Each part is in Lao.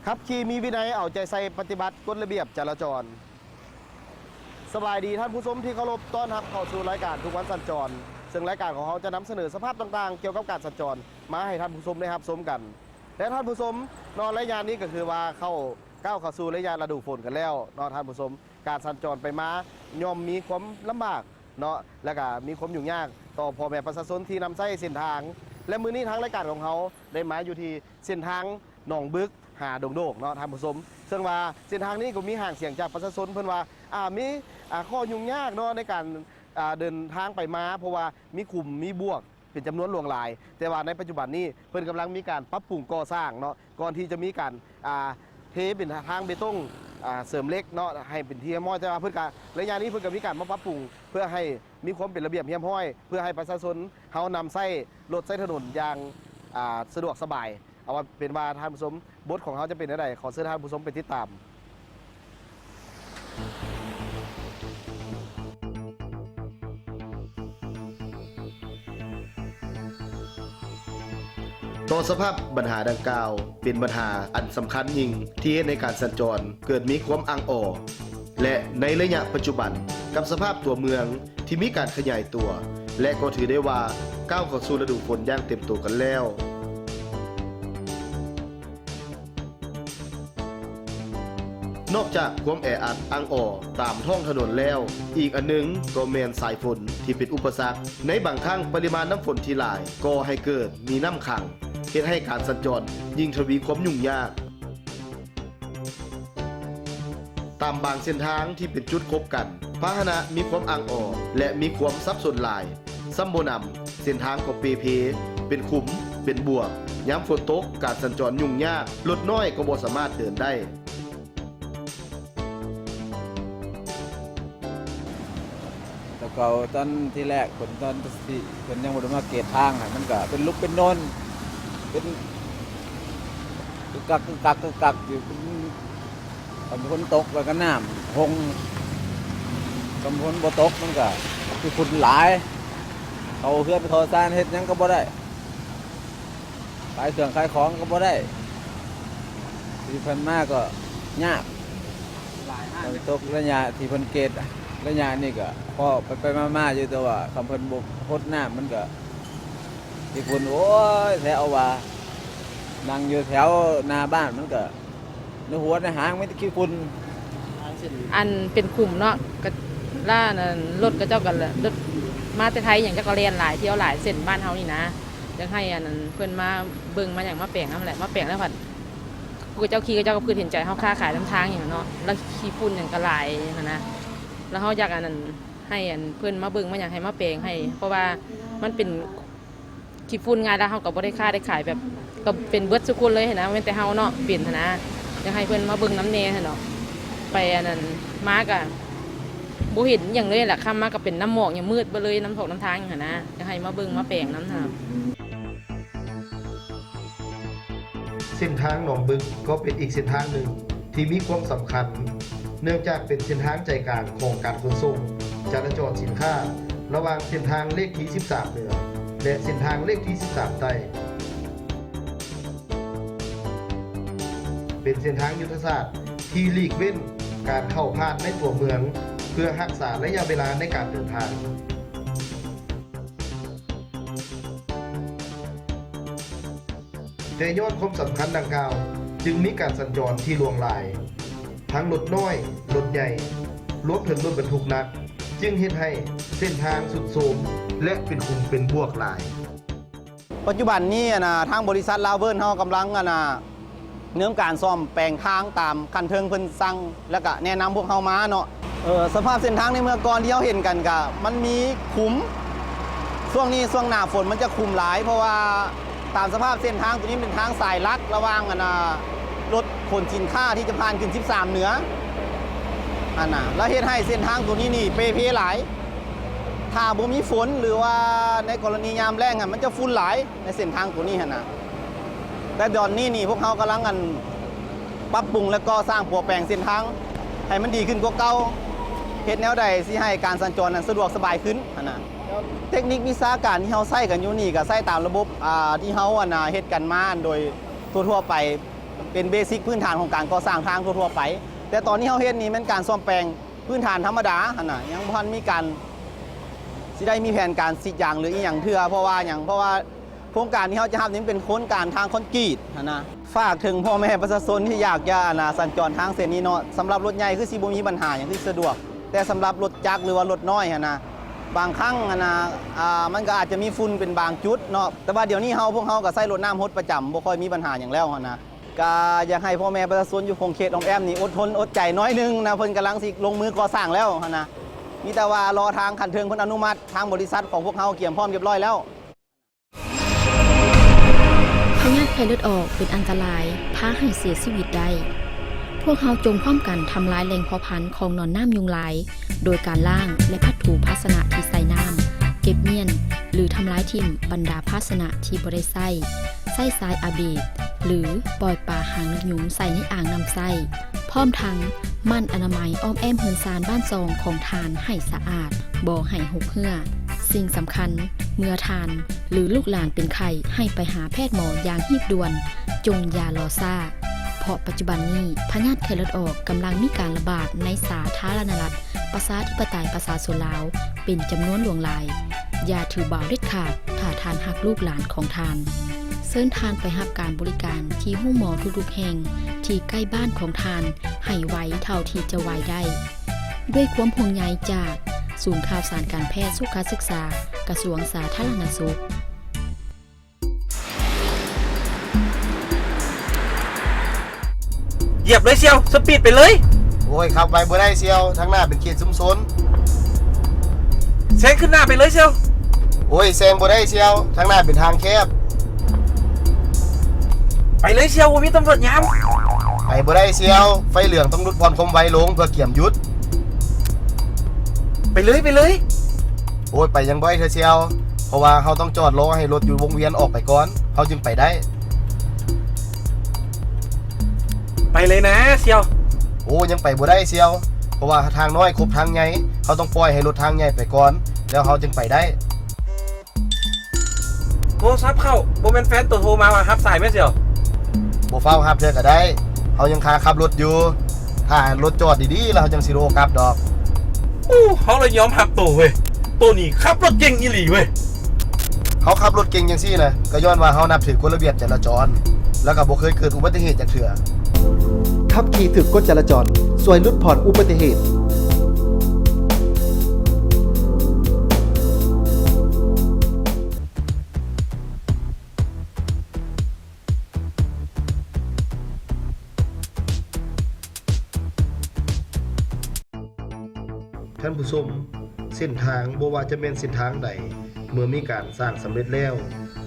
ຂັບຂີ່ມີວິໄນ ເອົາໃຈໃສ່ປະຕິບັດກົດລະບຽບຈະລາຈອນ. ສະບາຍດີທ່ານຜູ້ຊົມທີ່ເຄົາລົບ, ຕ້ອນຮັບເຂົ້າສູ່ລາຍການທຸກວັນສັນຈອນ, ເຊິ່ງລາຍການຂອງເຮົາຈະນຳສະເໜີສະພາບຕ່າງໆກ່ຽວກັບການສັນຈອນມາໃຫ້ທ່ານຜູ້ຊົມໄດ້ຮັບຊົມກັນ. ແລະ ທ່ານຜູ້ຊົມເນາະ, ໄລຍະນີ້ກໍຄືວ່າເຂົ້າ ກ້າວເຂົ້າສູ່ໄລຍະລະດູຝົນກັນແລ້ວເນາະທ່ານຜູ້ຊົມ. ການສັນຈອນໄປມາຍ່ອມມີຄວາມລຳບາກເນາະ ແລະກະມີຄວາມຫຍຸ້ງຍາກຕໍ່ພໍ່ແມ່ປະຊາຊົນທີ່ນຳໃຊ້ເສັ້ນທາງ ແລະ ມື້ນີ້ທາງລາຍການຂອງເຮົາໄດ້ມາຢູ່ທີ່ເສັ້ນທາງໜອງບຶກຫາດົງໂດກເນາະທ່ານຜູ້ຊົມ. ເຊິ່ງວ່າເສັ້ນທາງນີ້ກໍມີຫາງສຽງຈາກປະຊາຊົນເພິ່ນວ່າ ອາ ມີ ອາ ຂໍ້ຫຍຸ້ງຍາກເນາະໃນການ ອາ ເດີນທາງໄປມາ ເພາະວ່າມີຂຸມມີບວກ ເປັນຈຳນວນຫຼວງຫຼາຍ, ແຕ່ວ່າໃນປັດຈຸບັນນີ້ເພິ່ນກຳລັງມີການປັບປຸງກໍ່ສ້າງເນາະ ກ່ອນທີ່ຈະມີການ ອ່າ ເທເປັນທາງເບຕົງ ອ່າ ເສີມເຫຼັກເນາະ ໃຫ້ເປັນທີ່ຮຽບຮ້ອຍ, ແຕ່ວ່າເພິ່ນກະ ໄລຍະນີ້ເພິ່ນກະມີການມາປັບປຸງ ເພື່ອໃຫ້ມີຄວາມເປັນລະບຽບຮຽບຮ້ອຍ ເພື່ອໃຫ້ປະຊາຊົນເຮົານຳໃຊ້ລົດໃຊ້ຖະໜົນຢ່າງ ອ່າ ສະດວກສະບາຍ. ເອົາວ່າເປັນວ່າທ່ານຜູ້ຊົມ ບົດຂອງເຮົາຈະເປັນແນວໃດ ຂໍເຊີນທ່ານຜູ້ຊົມໄປຕິດຕາມ. ຕໍ່ສະພາບບັນຫາດັ່ງກ່າວ ເປັນບັນຫາອັນສຳຄັນຍິ່ງທີ່ເຮັດໃຫ້ການສັນຈອນເກີດມີຄວາມອ່າງອໍ ແລະ ໃນໄລຍະປັດຈຸບັນ ກັບສະພາບຕົວເມືອງ ທີ່ມີການຂະຫຍາຍຕົວ ແລະ ກໍຖືໄດ້ວ່າກ້າວເຂົ້າສູ່ລະດູຝົນຢ່າງເຕັມໂຕກັນແລ້ວ. ນອກຈາກຄວາມແອອັດອ່າງອໍຕາມທ້ອງຖະໜົນແລ້ວ, ອີກອັນໜຶ່ງກໍແມ່ນສາຍຝົນທີ່ເປັນອຸປະສັກ. ໃນບາງຄັ້ງປະລິມານນ້ຳຝົນທີ່ຫຼາຍກໍ່ໃຫ້ເກີດມີນ້ຳຂັງ, ເຮັດໃຫ້ການສັນຈອນຍິ່ງທະວີຄວາມຫຍຸ້ງຍາກ. ຕາມບາງເສັ້ນທາງທີ່ເປັນຈຸດຄົບກັນ, ພາຫະນະມີຄວາມອ່າງອໍ ແລະ ມີຄວາມສັບສົນຫຼາຍ. ຊ້ຳບໍ່ໜຳ, ເສັ້ນທາງກໍເປ່ເພ, ເປັນຂຸມ, ເປັນບວກ. ຍາມຝົນຕົກ, ການສັນຈອນຫຍຸ້ງຍາກ, ລົດນ້ອຍກໍບໍ່ສາມາດເດີນໄດ້. ແຕ່ເກົ່າຕອນທີແລກ ເພິ່ນ ຕອນທີ່ເພິ່ນຍັງບໍ່ໄດ້ມາເກດທາງນະ ມັນກະເປັນຫຼຸກເປັນໂນນ ເປັນກຶກກັກ ກຶກກັກ ກຶກກັກຢູ່. ຄັນຝົນຕົກແລ້ວກໍນ້ຳຫົ່ງ, ຄັນຝົນບໍ່ຕົກມັນກໍຂີ້ຝຸ່ນຫຼາຍ, ເຂົ້າເຮືອນເຂົ້າຊານເຮັດຫຍັງກໍບໍ່ໄດ້. ຂາຍເຄື່ອງຂາຍຂອງກໍບໍ່ໄດ້, ທີ່ຜ່ານມາກໍຍາກ. ຝົນຕົກໄລຍະທີ່ເພິ່ນເກດໄລຍະນີ້ກໍພໍໄປໆມາໆຢູ່, ແຕ່ວ່າຄັນເພິ່ນບໍ່ຫົດນ້ຳມັນກໍຂີ້ຝຸ່ນ ໂອ້ຍ ແທ້ເອົາວ່າ. ນັ່ງຢູ່ແຖວໜ້າບ້ານມັນກໍໃນຫົວໃນຫາງມີແຕ່ຂີ້ຝຸ່ນ. ອັນເປັນຂຸມເນາະ, ກະລານ ລົດເຂົາເຈົ້າກໍ ລົດມາແຕ່ໄທຫຍັງ ເຂົາເຈົ້າກໍແລ່ນຫຼາຍ ທ່ຽວຫຼາຍເສັ້ນບ້ານເຮົານີ້ນະ. ຢາກໃຫ້ອັນນັ້ນເພິ່ນມາເບິ່ງມາຫຍັງມາແປງນຳແຫຼະ, ມາແປງແລ້ວພັດຜູ້ເຈົ້າຂີ່ເຂົາເຈົ້າກໍຄືເຫັນໃຈເຮົາຄ້າຂາຍນຳທາງຫຍັງເນາະ, ແລ້ວຂີ້ຝຸ່ນຫຍັງກໍຫຼາຍຫັ້ນນະ. ແລ້ວເຮົາຢາກອັນນັ້ນໃຫ້ອັນເພິ່ນມາເບິ່ງມາຫຍັງ ໃຫ້ມາແປງໃຫ້, ເພາະວ່າມັນເປັນຂີ້ຝຸ່ນງ່າຍ, ແລ້ວເຮົາກໍບໍ່ໄດ້ຄ້າໄດ້ຂາຍແບບ ກໍເປັນເບິດທຸກຄົນເລີຍຫັ້ນນະ, ບໍ່ແມ່ນແຕ່ເຮົາເນາະເປັນຫັ້ນນະ. ຢາກໃຫ້ເພິ່ນມາເບິ່ງນຳແດ່ຫັ້ນເນາະ, ໄປອັນນັ້ນມາກໍບໍ່ເຫັນຫຍັງເລີຍແຫຼະ, ຄ່ຳມາກໍເປັນນ້ຳໝອກຫຍັງ ມືດເບິດເລີຍ ນຳຖອກນຳທາງຫັ້ນນະ. ຢາກໃຫ້ມາເບິ່ງມາແປງນຳຫັ້ນນະ. ເສັ້ນທາງໜອງບຶກກໍເປັນອີກເສັ້ນທາງໜຶ່ງທີ່ມີຄວາມສຳຄັນ, ເນື່ອງຈາກເປັນເສັ້ນທາງໃຈກາງຂອງການຂົນສົ່ງ, ຈະລາຈອນ, ສິນຄ້າ ລະຫວ່າງເສັ້ນທາງເລກທີສິບສາມເໜືອ ແລະ ເສັ້ນທາງເລກທີສິບສາມໃຕ້. ເປັນເສັ້ນທາງຍຸດທະສາດທີ່ຫຼີກເວັ້ນການເຂົ້າຜ່ານໃນຕົວເມືອງ ເພື່ອຮັກສາໄລຍະເວລາໃນການເດີນທາງ. ແຕ່ຍ້ອນຄວາມສຳຄັນດັ່ງກ່າວ ຈຶ່ງມີການສັນຈອນທີ່ຫຼວງຫຼາຍ, ທັງລົດນ້ອຍ, ລົດໃຫຍ່, ລວມເຖິງລົດບັນທຸກໜັກ, ຈຶ່ງເຮັດໃຫ້ເສັ້ນທາງຊຸດໂຊມ ແລະ ເປັນຂຸມເປັນບວກຫຼາຍ. ປັດຈຸບັນນີ້ ອັນນ່າ ທາງບໍລິສັດລາວເວີນເຮົາກຳລັງ ອັນນ່າ ດຳເນີນການສ້ອມແປງທາງຕາມຂັ້ນເທິງເພິ່ນສັ່ງ ແລ້ວກະແນະນຳພວກເຮົາມາເນາະ. ເອີ ສະພາບເສັ້ນທາງໃນເມື່ອກ່ອນທີ່ເຮົາເຫັນກັນກະມັນມີຂຸມ, ຊ່ວງນີ້ຊ່ວງໜ້າຝົນມັນຈະຂຸມຫຼາຍ ເພາະວ່າຕາມສະພາບເສັ້ນທາງໂຕນີ້ເປັນທາງສາຍຫຼັກລະຫວ່າງ ອັນນ່າ ລົດຂົນສິນຄ້າທີ່ຈະຜ່ານຂຶ້ນສິບສາມເໜືອຫັ້ນນະ, ແລ້ວເຮັດໃຫ້ເສັ້ນທາງໂຕນີ້ນີ້ເປ່ເພຫຼາຍ. ຖ້າບໍ່ມີຝົນ ຫຼືວ່າໃນກໍລະນີຍາມແລ້ງຫັ້ນ ມັນຈະຝຸ່ນຫຼາຍໃນເສັ້ນທາງໂຕນີ້ຫັ້ນນະ. ແຕ່ຕອນນີ້ນີ້ພວກເຮົາກຳລັງ ອັນ ປັບປຸງ ແລະ ກໍ່ສ້າງປົວແປງເສັ້ນທາງໃຫ້ມັນດີຂຶ້ນກວ່າເກົ່າ, ເຮັດແນວໃດຊິໃຫ້ການສັນຈອນນັ້ນສະດວກສະບາຍຂຶ້ນຫັ້ນນະ. ເຕັກນິກວິຊາການທີ່ເຮົາໃຊ້ກັນຢູ່ນີ້ ກໍໃຊ້ຕາມລະບົບ ອ່າ ທີ່ເຮົາ ອັນນ່າ ເຮັດກັນມາ ອັນ ໂດຍທົ່ວໆໄປ. ເປັນເບສິກພື້ນຖານຂອງການກໍ່ສ້າງທາງທົ່ວໆໄປ. ແຕ່ຕອນນີ້ເຮົາເຮັດນີ້ແມ່ນການສ້ອມແປງພື້ນຖານທຳມະດາຫັ້ນນະ, ຍັງບໍ່ທັນມີການ ຊິໄດ້ມີແຜນການສີດຢາງ ຫຼື ອີຫຍັງເທື່ອ. ເພາະວ່າຫຍັງ? ເພາະວ່າໂຄງການທີ່ເຮົາຈະຮັບນີ້ເປັນໂຄງການທາງຄອນກຣີດຫັ້ນນະ. ຝາກເຖິງພໍ່ແມ່ປະຊາຊົນທີ່ຢາກຈະ ອັນນະ ສັນຈອນທາງເສັ້ນນີ້ເນາະ, ສຳລັບລົດໃຫຍ່ຄືຊິບໍ່ມີບັນຫາຫຍັງ ຄືສະດວກ. ແຕ່ສຳລັບລົດຈັກ ຫຼືວ່າລົດນ້ອຍຫັ້ນນະ ບາງຄັ້ງຫັ້ນນະ ອ່າ ມັນກໍອາດຈະມີຝຸ່ນເປັນບາງຈຸດເນາະ. ແຕ່ວ່າດຽວນີ້ເຮົາ ພວກເຮົາກໍໃຊ້ລົດນ້ຳຫົດປະຈຳ ບໍ່ຄ່ອຍມີບັນຫາຫຍັງແລ້ວຫັ້ນນະ. ກໍຢາກໃຫ້ພໍ່ແມ່ປະຊາຊົນຢູ່ຂົງເຂດອ້ອມແອ້ມນີ້ອົດທົນອົດໃຈໜ້ອຍໜຶ່ງນະ, ເພິ່ນກຳລັງຊິລົງມືກໍ່ສ້າງແລ້ວຫັ້ນນະ. ມີແຕ່ວ່າລໍທາງຂັ້ນເທິງເພິ່ນອະນຸມັດ, ທາງບໍລິສັດຂອງພວກເຮົາກຽມພ້ອມຮຽບຮ້ອຍແລ້ວ. ພະຍາດໄຂ້ເລືອດອອກເປັນອັນຕະລາຍ ພາໃຫ້ເສຍຊີວິດໄດ້. ພວກເຮົາຈົ່ງພ້ອມກັນທຳລາຍແຫຼ່ງເພາະພັນຂອງໜອນນ້ຳຍຸງລາຍ ໂດຍການລ້າງ ແລະ ພັດຖູພາຊະນະທີ່ໃສ່ນ້ຳ, ເກັບມ້ຽນ ຫຼື ທຳລາຍຖິ້ມບັນດາພາຊະນະທີ່ບໍ່ໄດ້ໃຊ້, ໃຊ້ຊາຍອາເບດ ຫຼື ປ່ອຍປາຫາງນົກຍຸງໃສ່ໃນອ່າງນ້ຳໃຊ້. ພ້ອມທັງໝັ່ນອະນາໄມອ້ອມແອ້ມເຮືອນຊານບ້ານຊ່ອງຂອງທ່ານໃຫ້ສະອາດ, ບໍ່ໃຫ້ຫົກເຮື້ອ. ສິ່ງສຳຄັນ, ເມື່ອທ່ານ ຫຼື ລູກຫຼານເປັນໄຂ້, ໃຫ້ໄປຫາແພດໝໍຢ່າງຮີບດ່ວນ, ຈົ່ງຢ່າລໍຊ້າ, ເພາະປັດຈຸບັນນີ້ພະຍາດໄຂ້ເລືອດອອກກຳລັງມີການລະບາດໃນສາທາລະນະລັດ ປະຊາທິປະໄຕປະຊາຊົນລາວ ເປັນຈຳນວນຫຼວງຫຼາຍ. ຢ່າຖືເບົາເດັດຂາດ ຖ້າທ່ານຮັກລູກຫຼານຂອງທ່ານ. ເຊີນທ່ານໄປຮັບການບໍລິການທີ່ໂຮງໝໍທຸກໆແຫ່ງທີ່ໃກ້ບ້ານຂອງທ່ານ ໃຫ້ໄວເທົ່າທີ່ຈະໄວໄດ້. ດ້ວຍຄວາມຫ່ວງໃຍຈາກສູນຂ່າວສານການແພດສຸຂະສຶກສາ ກະຊວງສາທາລະນະສຸກ. ຢຽບເລີຍສ່ຽວ, ສະປີດໄປເລີຍ. ໂອ້ຍ, ຂັບໄວບໍ່ໄດ້ສ່ຽວ, ທາງໜ້າເປັນເຂດຊຸມຊົນ. ແຊງຂຶ້ນໜ້າໄປເລີຍສ່ຽວ. ໂອ້ຍ, ແຊງບໍ່ໄດ້ສ່ຽວ, ທາງໜ້າເປັນທາງແຄບ. ໄປເລີຍສ່ຽວ, ບໍ່ມີຕຳຫຼວດຍາມ. ໄປບໍ່ໄດ້ສ່ຽວ, ໄຟເຫຼືອງຕ້ອງຫຼຸດຜ່ອນຄວາມໄວລົງເພື່ອກຽມຢຸດ. ໄປເລີຍ, ໄປເລີຍ. ໂອ້ຍ, ໄປຍັງບໍ່ໄດ້ເທື່ອສ່ຽວ, ເພາະວ່າເຮົາຕ້ອງຈອດລໍໃຫ້ລົດຢູ່ວົງວຽນອອກໄປກ່ອນ, ເຮົາຈຶ່ງໄປໄດ້. ໄປເລີຍນະສ່ຽວ. ໂອ້, ຍັງໄປບໍ່ໄດ້ສ່ຽວ, ເພາະວ່າທາງນ້ອຍຄົບທາງໃຫຍ່, ເຮົາຕ້ອງປ່ອຍໃຫ້ລົດທາງໃຫຍ່ໄປກ່ອນ, ແລ້ວເຮົາຈຶ່ງໄປໄດ້. ໂທລະສັບເຂົ້າ, ບໍ່ແມ່ນແຟນໂຕໂທມາວ່າ ຮັບສາຍແມ່ນສ່ຽວ. ບໍ່ຟ້າວຮັບເທື່ອກໍໄດ້, ເຮົາຍັງຄາຂັບລົດຢູ່. ຖ້າລົດຈອດດີໆ ແລ້ວເຮົາຈັ່ງຊິໂທກັບດອກ. ໂອ້, ເຮົາລະຍອມຮັບໂຕເວີຍ, ໂຕນີ້ຂັບລົດເກັ່ງອີ່ຫຼີເວີຍ. ເຮົາຂັບລົດເກັ່ງຈັ່ງຊີ້ນະ ກໍຍ້ອນວ່າເຮົານັບຖືກົດລະບຽບຈະລາຈອນ ແລ້ວກໍບໍ່ເຄີຍເກີດອຸບັດຕິເຫດຈັກເທື່ອ. ຂັບຂີ່ຖືກກົດຈະລາຈອນ ຊ່ວຍຫຼຸດຜ່ອນອຸບັດຕິເຫດ. ທ່ານຜູ້ຊົມ, ເສັ້ນທາງບໍ່ວ່າຈະແມ່ນເສັ້ນທາງໃດ, ເມື່ອມີການສ້າງສຳເລັດແລ້ວ,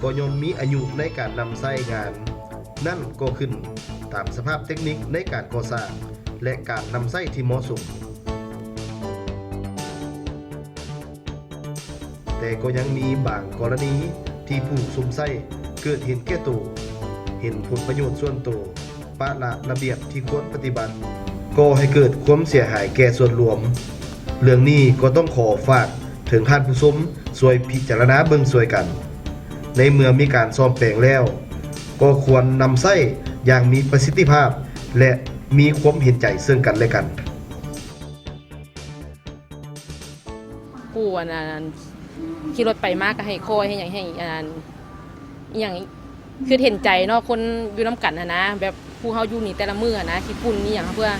ກໍຍ່ອມມີອາຍຸໃນການນຳໃຊ້ງານ. ນັ້ນກໍຂຶ້ນຕາມສະພາບເຕັກນິກໃນການກໍ່ສ້າງ ແລະ ການນຳໃຊ້ທີ່ເໝາະສົມ. ແຕ່ກໍຍັງມີບາງກໍລະນີທີ່ຜູ້ຊົມໃຊ້ເກີດເຫັນແກ່ໂຕ, ເຫັນຜົນປະໂຫຍດສ່ວນໂຕ, ປະລະລະບຽບທີ່ຄວນປະຕິບັດ, ກໍ່ໃຫ້ເກີດຄວາມເສຍຫາຍແກ່ສ່ວນລວມ. ເລື່ອງນີ້ກໍຕ້ອງຂໍຝາກເຖິງທ່ານຜູ້ຊົມ ຊ່ວຍພິຈາລະນາເບິ່ງຊ່ວຍກັນ. ໃນເມື່ອມີການສ້ອມແປງແລ້ວ, ກໍຄວນນຳໃຊ້ຢ່າງມີປະສິດທິພາບ ແລະ ມີຄວາມເຫັນໃຈເຊິ່ງກັນແລະກັນ. ຜູ້ອັນນັ້ນຂີ່ລົດໄປມາກໍໃຫ້ຄອຍ ໃຫ້ຫຍັງ ໃຫ້ອັນນັ້ນ ອີ່ຫຍັງ ຄືເຫັນໃຈເນາະ ຄົນຢູ່ນຳກັນຫັ້ນນະ ແບບຜູ້ເຮົາຢູ່ນີ້ແຕ່ລະມື້ຫັ້ນນະ ຂີ້ຝຸ່ນອີ່ຫຍັງ ເພື່ອ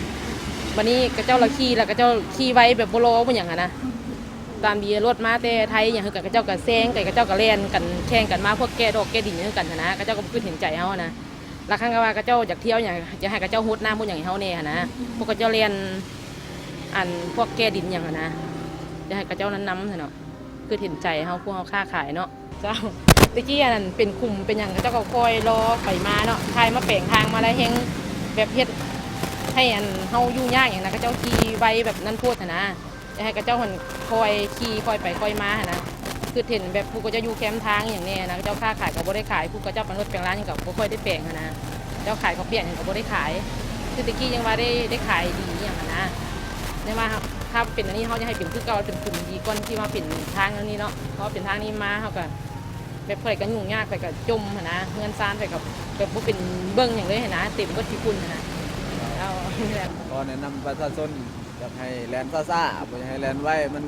ບັດນີ້ເຂົາເຈົ້າລະຂີ່ ລະເຂົາເຈົ້າຂີ່ໄວແບບບໍ່ລໍບໍ່ຫຍັງຫັ້ນນະ ຕາມດີລົດມາແຕ່ໄທອີ່ຫຍັງ ເຂົາເຈົ້າກໍແຊງ ເຂົາເຈົ້າກໍແລ່ນກັນແຂ່ງກັນມາ ພວກແກ່ດອກແກ່ດິນຄືກັນຫັ້ນນະ ເຂົາເຈົ້າກໍບໍ່ຄິດເຫັນໃຈເຮົາຫັ້ນນະ ລະຄັນວ່າເຂົາເຈົ້າຢາກທ່ຽວຫຍັງ ຢາກໃຫ້ເຂົາເຈົ້າຫົດນ້ຳຫົດຫຍັງໃຫ້ເຮົາແດ່ຫັ້ນນະ ພວກເຂົາເຈົ້າແລ່ນ ອັນພວກແກ່ດິນຫຍັງຫັ້ນນະ ຢາກໃຫ້ເຂົາເຈົ້ານັ້ນນຳຫັ້ນເນາະ ຄືເຫັນໃຈເຮົາ ພວກເຮົາຄ້າຂາຍເນາະ. ເຈົ້າ ແຕ່ກີ້ອັນນັ້ນເປັນຂຸມເປັນຫຍັງ ເຂົາເຈົ້າກໍຄ່ອຍລໍໄປມາເນາະ ຖ້າມາແປງທາງມາແລ້ວແຮ່ງແບບເຮັດໃຫ້ອັນເຮົາຢູ່ຍາກຫຍັງນະ ເຂົາເຈົ້າຂີ່ໄວແບບນັ້ນໂພດຫັ້ນນະ ຢາກໃຫ້ເຂົາເຈົ້າຫັ້ນຄ່ອຍຂີ່ຄ່ອຍໄປຄ່ອຍມາຫັ້ນນະ ຄືເຫັນແບບຜູ້ເຂົາເຈົ້າຢູ່ແຄມທາງອີ່ຫຍັງແດ່ນະ ເຂົາເຈົ້າຄ້າຂາຍກໍບໍ່ໄດ້ຂາຍ ຜູ້ເຂົາເຈົ້າແປງລົດແປງລາຫຍັງກໍບໍ່ຄ່ອຍໄດ້ແປງຫັ້ນນະ ເຈົ້າຂາຍເຂົ້າປຽກຫຍັງກໍບໍ່ໄດ້ຂາຍ ຄືແຕ່ກີ້ຍັງວ່າໄດ້ ໄດ້ຂາຍດີອີ່ຫຍັງຫັ້ນນະ ແຕ່ວ່າຖ້າເປັນອັນນີ້ ເຮົາຢາກໃຫ້ເປັນຄືເກົ່າ ເປັນຂຸມດີກ່ອນທີ່ວ່າເປັນທາງແນວນີ້ເນາະ ເພາະວ່າເປັນທາງນີ້ມາ ເຮົາກໍແບບໃຜກໍຫຍຸ້ງຍາກ ໃຜກໍຈົມຫັ້ນນະ ເຮືອນຊານໃຜກໍ ແບບບໍ່ເປັນເບິ່ງຫຍັງເລີຍຫັ້ນນະ ເຕັມເບິດຂີ້ຝຸ່ນຫັ້ນນະ. ເອົາ ຂໍແນະນຳປະຊາຊົນ ຢາກໃຫ້ແລ່ນຊ້າໆ ບໍ່ຢາກໃຫ້ແລ່ນໄວ ມັນ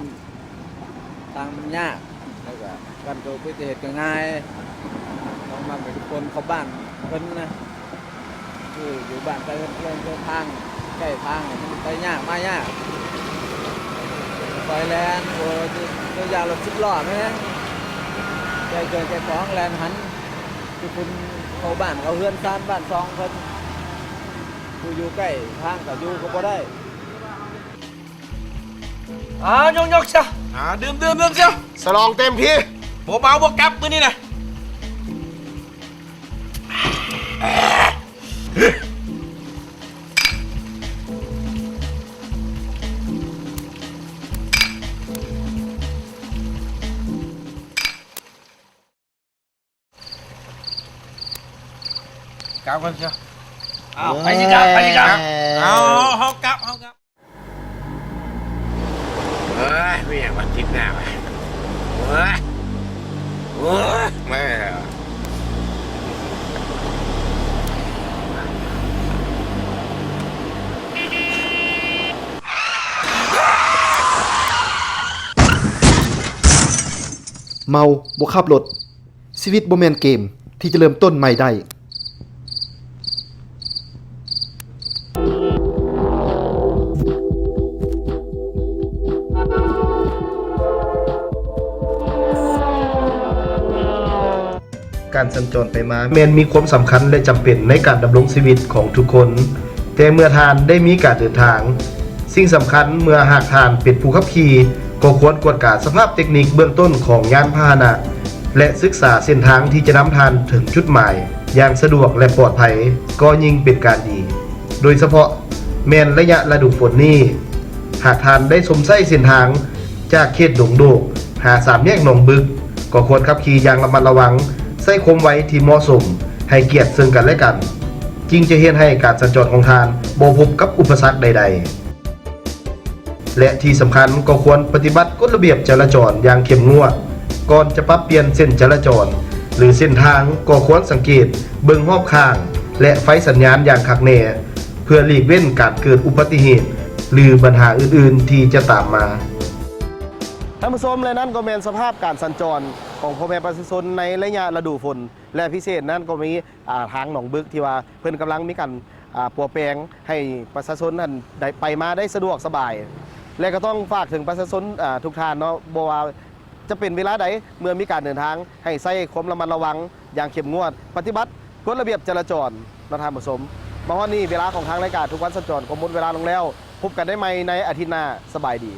ທາງມັນຍາກ ແລ້ວກະການເກີດອຸບັດຕິເຫດກໍງ່າຍ. ຕ້ອງມັກໃຫ້ທຸກຄົນເຂົ້າບ້ານເພິ່ນນະ ຄືຢູ່ບ້ານໃກ້ເຮືອນ ເຮືອນທາງ ໃກ້ທາງ ໄປຍາກມາຍາກ ໄປແລ່ນ ໂອ້ ຕົວຢ່າງລົດສິບລໍ້ແມ່ນຫຍັງ ແກ່ເຄື່ອງແກ່ຂອງແລ່ນຫັນ ຄືຄົນເຂົ້າບ້ານເຂົ້າເຮືອນຊານບ້ານຊ່ອງເພິ່ນ ຜູ້ຢູ່ໃກ້ທາງກໍຢູ່ກໍບໍ່ໄດ້. ອ່າ ຍົກໆຊະ ອ່າ ດື່ມໆຊະ ສະຫຼອງເຕັມທີ່ ບໍ່ເມົາບໍ່ກັບມື້ນີ້ນະ. ກັບກ່ອນຊະ. ອ້າວ ເອີຍ ໃຜຊິກັບ ໃຜຊິກັບ ເອົາ ເຮົາກັບ ເຮົາກັບ. ເອີຍ ມີຫຍັງວະ ຕິດໜ້າວະ ໂອ້ຍ ໂອ້ຍ ມາແລ້ວ. ເມົາບໍ່ຂັບລົດ. ຊີວິດບໍ່ແມ່ນເກມທີ່ຈະເລີ່ມຕົ້ນໃໝ່ໄດ້. ການສັນຈອນໄປມາແມ່ນມີຄວາມສຳຄັນ ແລະ ຈຳເປັນໃນການດຳລົງຊີວິດຂອງທຸກຄົນ, ແຕ່ເມື່ອທ່ານໄດ້ມີການເດີນທາງ, ສິ່ງສຳຄັນເມື່ອຫາກທ່ານເປັນຜູ້ຂັບຂີ່ ກໍຄວນກວດກາສະພາບເຕັກນິກເບື້ອງຕົ້ນຂອງຍານພາຫະນະ ແລະ ສຶກສາເສັ້ນທາງທີ່ຈະນຳທ່ານເຖິງຈຸດໝາຍຢ່າງສະດວກ ແລະ ປອດໄພກໍຍິ່ງເປັນການດີ. ໂດຍສະເພາະແມ່ນໄລຍະລະດູຝົນນີ້, ຫາກທ່ານໄດ້ຊົມໃຊ້ເສັ້ນທາງຈາກເຂດດົງໂດກຫາສາມແຍກໜອງບຶກ, ກໍຄວນຂັບຂີ່ຢ່າງລະມັດລະວັງ, ໃຊ້ຄວາມໄວທີ່ເໝາະສົມ, ໃຫ້ກຽດເຊິ່ງກັນແລະກັນ, ຈຶ່ງຈະເຮັດໃຫ້ການສັນຈອນຂອງທ່ານບໍ່ພົບກັບອຸປະສັກໃດໆ. ແລະ ທີ່ສຳຄັນກໍຄວນປະຕິບັດກົດລະບຽບຈະລາຈອນຢ່າງເຂັ້ມງວດ. ກ່ອນຈະປັບປ່ຽນເສັ້ນຈະລາຈອນ ຫຼື ເສັ້ນທາງ, ກໍຄວນສັງເກດເບິ່ງຮອບຂ້າງ ແລະ ໄຟສັນຍານຢ່າງຄັກແນ່ ເພື່ອຫຼີກເວັ້ນການເກີດອຸບັດຕິເຫດ ຫຼື ບັນຫາອື່ນໆທີ່ຈະຕາມມາ. ທ່ານຜູ້ຊົມ ແລະ ນັ້ນກໍແມ່ນສະພາບການສັນຈອນຂອງພໍ່ແມ່ປະຊາຊົນໃນໄລຍະລະດູຝົນ ແລະ ພິເສດນັ້ນກໍມີ ອ່າ ທາງໜອງບຶກທີ່ວ່າເພິ່ນກຳລັງມີການ ອ່າ ປົວແປງໃຫ້ປະຊາຊົນຫັ້ນໄດ້ໄປມາໄດ້ສະດວກສະບາຍ ແລະ ກໍຕ້ອງຝາກເຖິງປະຊາຊົນ ອ່າ ທຸກທ່ານເນາະ ບໍ່ວ່າຈະເປັນເວລາໃດ ເມື່ອມີການເດີນທາງ ໃຫ້ໃຊ້ຄວາມລະມັດລະວັງຢ່າງເຂັ້ມງວດ, ປະຕິບັດກົດລະບຽບຈະລາຈອນເນາະທ່ານຜູ້ຊົມ. ມາຮອດນີ້ ເວລາຂອງທາງລາຍການທຸກວັນສັນຈອນກໍໝົດເວລາລົງແລ້ວ. ພົບກັນໄດ້ໃໝ່ໃນອາທິດໜ້າ. ສະບາຍດີ.